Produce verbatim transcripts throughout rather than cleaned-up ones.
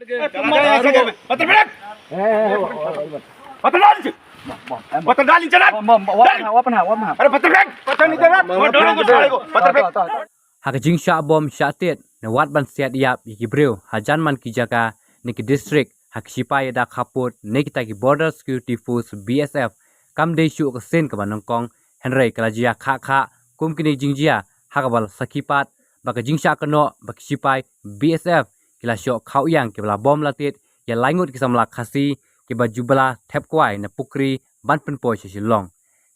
पत्थर फेंक। पत्थर डाल नीचे। पत्थर डाल नीचे रख। अरे पत्थर फेंक। पत्थर नीचे रख। वो दोनों को साले को पत्थर फेंक। Ha ka jingshah bom shah tied ne wat ban siat ïap ïa ki briew hajan man ki jaka ne ki district ha ki shipai ïada khappud ne kita ki Border Security Force B S F kam dei shuh ka sien kaba nyngkong, hynrei ka la jia khah khah kum kine ki jingjia ha kaba la sakhi pat ba ka jingshah kynnoh ba ki shipai B S F ki la shoh khawïang kiba la bom la tied ïa lai ngut ki samla Khasi kiba ju ba la thep kwai na pukri ban pynpoi sha Shillong.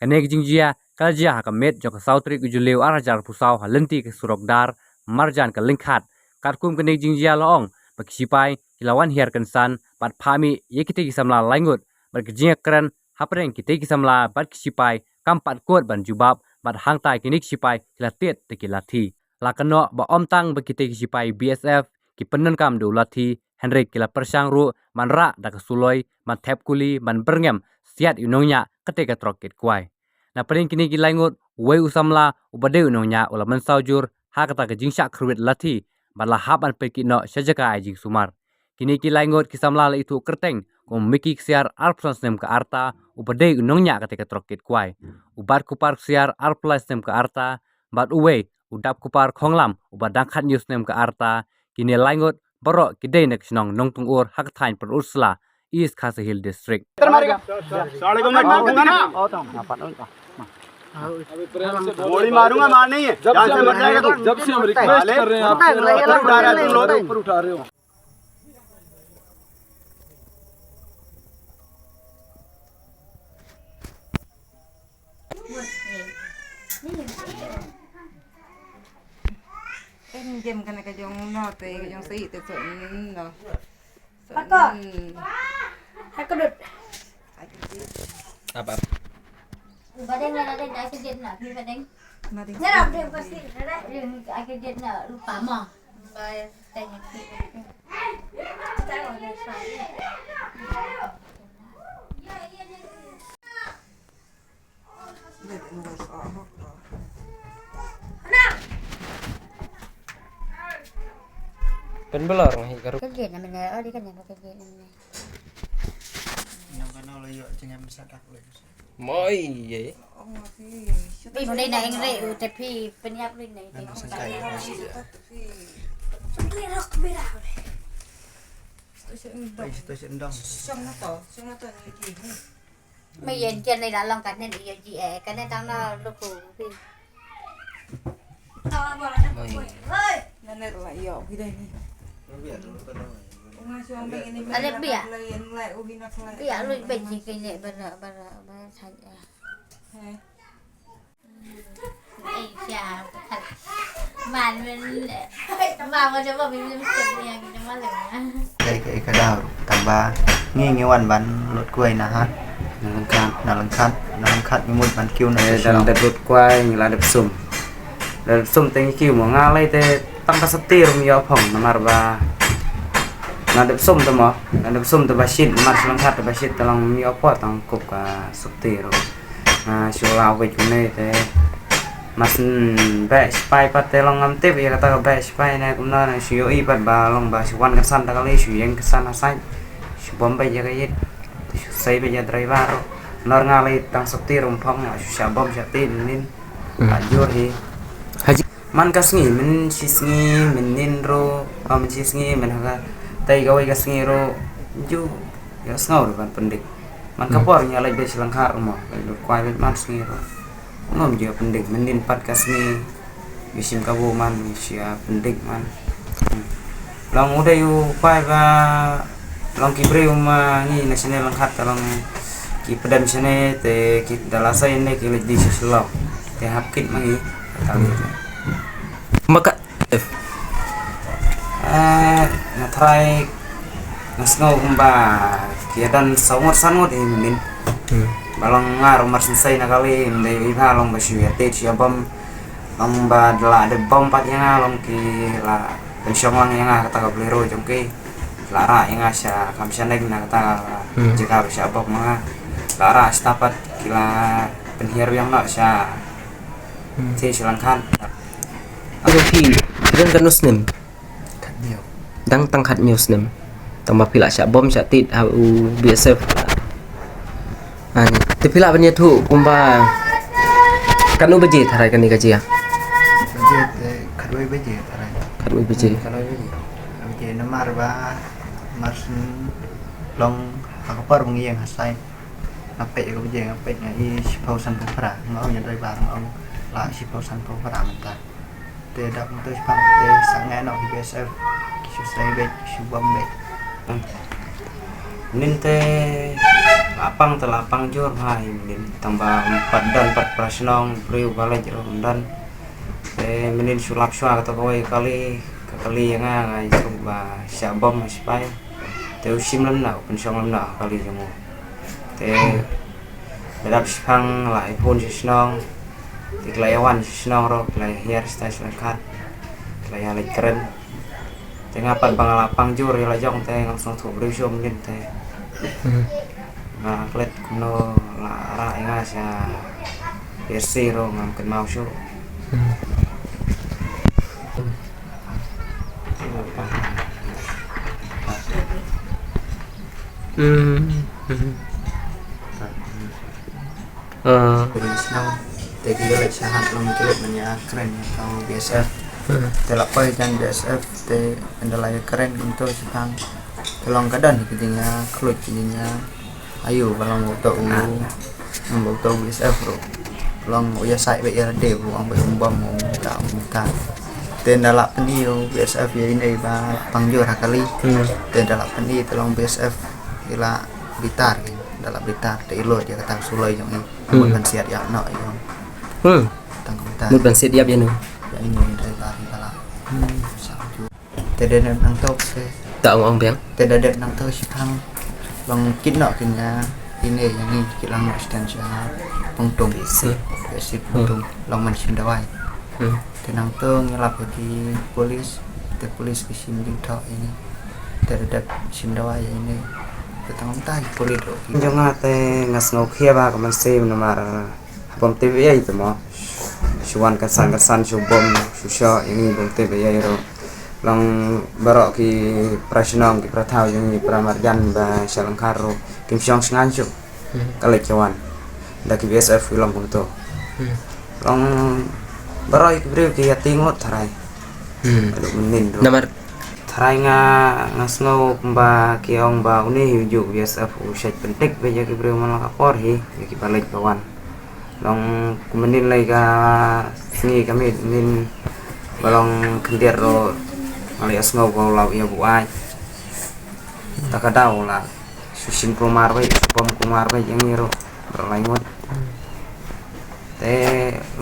Kane ka jingjia ka la jia ha ka miet jong ka saw tarik u Jylliew ar hajar arphew saw ha lynti ka surok dar marjan ka Lyngkhat. Katkum kane ka jingjia la ong ba ki shipai ki la wan hiar kynsan bad phah mih ïa kitei ki samla lai ngut bad ka jingïakren hapdeng kitei ki samla bad ki shipai kam pat kut ban jubab bad hangta kine ki shipai ki la tied da ki lathi. La kynnoh ba ym tang ba kitei ki shipai B S F ki pyndonkam da u lathi, hynrei ki la pyrshang ruh ban rah da ka suloi, ban thep kuli, ban byrngem siat ïa u nongñiah katei ka trok kit kwai. Na pdeng kine ki lai ngut, uwei u samla uba dei u nongñiah u la mynsaw jur ha kata ka jingshah kyrwit lathi bad la hap ban peit kit noh sha jaka ai jingsumar. Kine ki lai ngut ki samla la ithuh kyrteng kum u Mickey Ksiar arphew san snem ka rta, uba dei u nongñiah katei ka trok kit kwai, u Batkupar Ksiar arphew lai snem ka rta, bad uwei u Dapkupar Khonglam uba dang khathynñiew snem ka rta. Kine lai ngut baroh ki dei na ka shnong Nongtyngur ha ka thaiñ Pynursla, East Khasi Hills District. गोली मारूंगा, मार नहीं है। जान से मर जाएगा तू। जब से हम रिक्वेस्ट कर रहे हैं आपसे, ऊपर उठा रहे हैं, तुम लोग ऊपर उठा रहे हो। Em jem kane ka jong no te, ka jong si te so no. Hako. Hako dut. Apa? Badeng na, badeng na, aku jet na, badeng. Badeng. Nyarap dia pasti, aku jet na lupa mo. Bye. Thank you. Pynbylor ngi ka ruh. Ka gate na mynne, oh, di kan ya ka gate na mynne. Nang ka nang lo yo jingem sa dak lo. Moi ye. Phi mo dei na eng re u te phi pynïap ri nei te. Nang sangkai. Sangkai rok bira. Station dong. Station dong. Song na to, song na to ni ki. Me yen jen ni la long kan nen ïa ji eh, kan nen tang na lu ku pi. Oi. Na ner la ïoh ki dei ni. Ale biak. Biak lu bej ji ki ne bana, bana, bana saja. He. Dei ka, ka daw tang ba ngi ngi wan ban lut kwai na ha. Na Lyngkhat. Na Lyngkhat, na Lyngkhat ngi mut ban kiew na. Eh, station. Dan dep lut kwai ngi la dep sum. La dep sum te ngi kiew mo nga lei te tang ka sopti ruh ym ïoh phong namar ba na dep sum te mo, na dep sum te ba shit namar sha Lyngkhat te ba shit te long ym ïoh por tang kup ka sopti ruh. Nga shu la wei kumne te. Mas, mm, beh shipai pat te long ngam tip ïa kata ka beh shipai ne kumno ne shu ïohi pat ba long ba shu wan kynsan ta kali shu ïeng kynsan ha sait. Shu bom beh ïa ka ïit. Shu sei beh ïa driver ruh. Nor nga lei tang sopti ruh ym phong nga shu shah bom shah ti nin. Hmm. Ba jur hi. Haji. Man ka sngi, men shi sngi, men nin ruh, ba men shi sngi, men ha ka. Tai kawei ka sngi ruh, ju, ïa sngew ruh ban pyndik. Man ka por ngi leit beit sha Lyngkhat ruh mo, leit lut kwai beit man sngi ruh. Ngam ju pyndik, men nin pat ka sngi, bishim ka bu man, ngi shu ïa pyndik man. Hmm. Long u dei u kwai ba, long ki briew ma ngi na shane Lyngkhat, ka long ki pdem shane, te ki da la sa ïa ne ki leit di sha Shillong. Te hap kit ma ngi. Maka. Eh, nga trai, nga sngew kumba ki ïa don saw ngut san ngut hi mynnin. Hmm. Ba long nga ruh mar sensei na kali, ym dei i ba long ba shu ïa te shu ïa bom. Long ba da la dep bom pat ïa nga, long ki la pynshong lang ïa nga kata ka Bolero jong ki. La rah ïa nga sha Kam Shaneng na kata ka, hmm, jaka ba shu ïa bom ma nga. La rah sha pat ki la pynhiar biang noh sha. Hmm. Te sha Lyngkhat. Aduh, phi, phi don katno snem? Khathynñiew. Dang tang khathynñiew snem. Tang ba phi la shah bom shah tied ha u B S F. Ani, te phi lah ban ïathuh kumba katno baje tharai kane ka jia? Baje te khatwei baje tharai. Khatwei baje. Khatwei baje. Baje namar ba mar syn long ha ka por ba ngi ïeng ha site. Nga peit ka baje nga peit nga i shiphew sanphew phra. Nga ong ïa driver nga ong la shiphew sanphew phra mynta. Te dap mynta shipang te sa ngai noh ki B S F ki shu sei beit ki shu bom beit. Mynnin te la pang te la pang jur bha hi mynnin tang ba pat don pat pra shnong briew ba leit ruh ym don. Te mynnin shu lap shuwa kata kawei ka kali ka kali ïa nga nga ïa shu ba shah bom ha sipai. Te u shim lem na u pynshong lem na ha kali jong u. Te la dap shipang la i phone sha shnong. Te ki la ïa wan sha shnong ruh ki la ïa hiar sha shnong khat. Ki la ïa leit kren. Te nga pat ba nga la pang jur ïa la jong te ngam sngewthuh briew shuh mynnin te. Nga klet kumno la rah ïa nga sha P S C ruh ngam kynmaw shuh. Phi shnong te ki ïa leit shahat long ki leit ban ïa kren ïa ka B S F. Te la poi jan B S F te ynda la ïa kren kumto shipang te long ka don ki jingïakhluit ki jingïa ayu ba long uto u ba uto u B S F ruh long u ïa sai ba ïa de u ong ba um bom u ta u ta. Te ynda la pyni u B S F ïa ine ba pang jur ha kali. Te ynda la pyni te long B S F ïa la bitar ki ynda la bitar te i lut ïa kata ka suloi jong i. Mut ban siat ïap noh ïa. Hmm. Tang kumta. Mut ban siat ïap ïa no. Ïa ine ïa driver ïa la. Sa ju. Te da dep nangto te. Ta ong ong biang. Te da dep nangto shipang long kit noh kin ïa ine ïa ngi ki lang noh stan sha Pongtung. P S C. P S C Pongtung. Long man shim dawai. Hmm. Te nangto ngi lap ïa ki police te police ki shim jingthoh ïa ngi. Te da dep shim dawai ïa ine. Te tang kumta ki police ruh ki. Jong nga te nga sngew khia ba ka mynsiem namar ha bym tip ïa ite mo. Shu wan kynsan kynsan shu bom shu shoh ïa ngi bym tip ïa ruh. Long baroh ki para shnong ki para thaw ïa ngi para marjan ba sha Lyngkhar ruh kim shong shngain shu. Ka leit ka wan da ki B S F ki long kumto. Long baroh ki briew ki ïa ti ngut tharai. Aduh mynnin ruh. Namar tharai nga nga sngew kumba ki ong ba une hi u juh B S F u shait pyntik ba ïa ki briew man la ka por hi ïa ki ba leit ba wan. Long kumba nin lei ka sngi ka miet nin ba long khyndiat ruh nga lei sngew ba u lau ïa buaid. Ta ka dau la shu shim kulmar bai shu bom kulmar bai ïa ngi ruh ba lai ngut. Te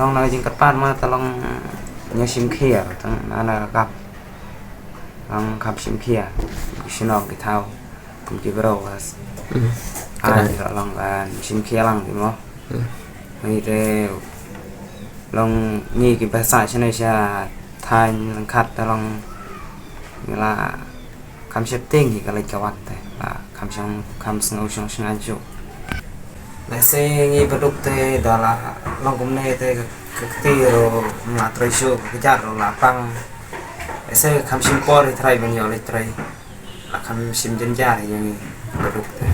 long na ka jingkyrpad ma ta long ña shim khia tang na na ka kap. Long kham shim khia ki shnong ki thaw kum ki briew ka ai ka long ka shim khia lang ki mo. Ngi te long ngi ki ba sa shane sha thaiñ Lyngkhat ta long ngi la kham sheptieng hi ka leit ka wan te la kham shong kham sngew shong shngain shu. Lehse ngi baduk te da la long kumne te ka kti ruh la trei shu ka kjat ruh la pang. Lehse kham shim por hi trai ban ïoh leit trei. La kham shim jynjar hi ïa ngi baduk te.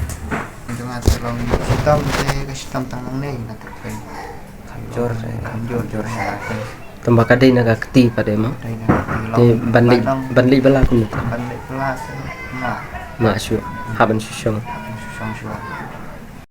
Jong nga te long shitom te ka shitom tang nangne na te trei. Kham jur kham jur jur sha te. Tang ba ka dei na ka kti pat de mo. Dei na ka kti te long ban leit ban leit bala kumne. Ban leit bala te ma. Ma shu ha ban shu shong. Shu shong shu.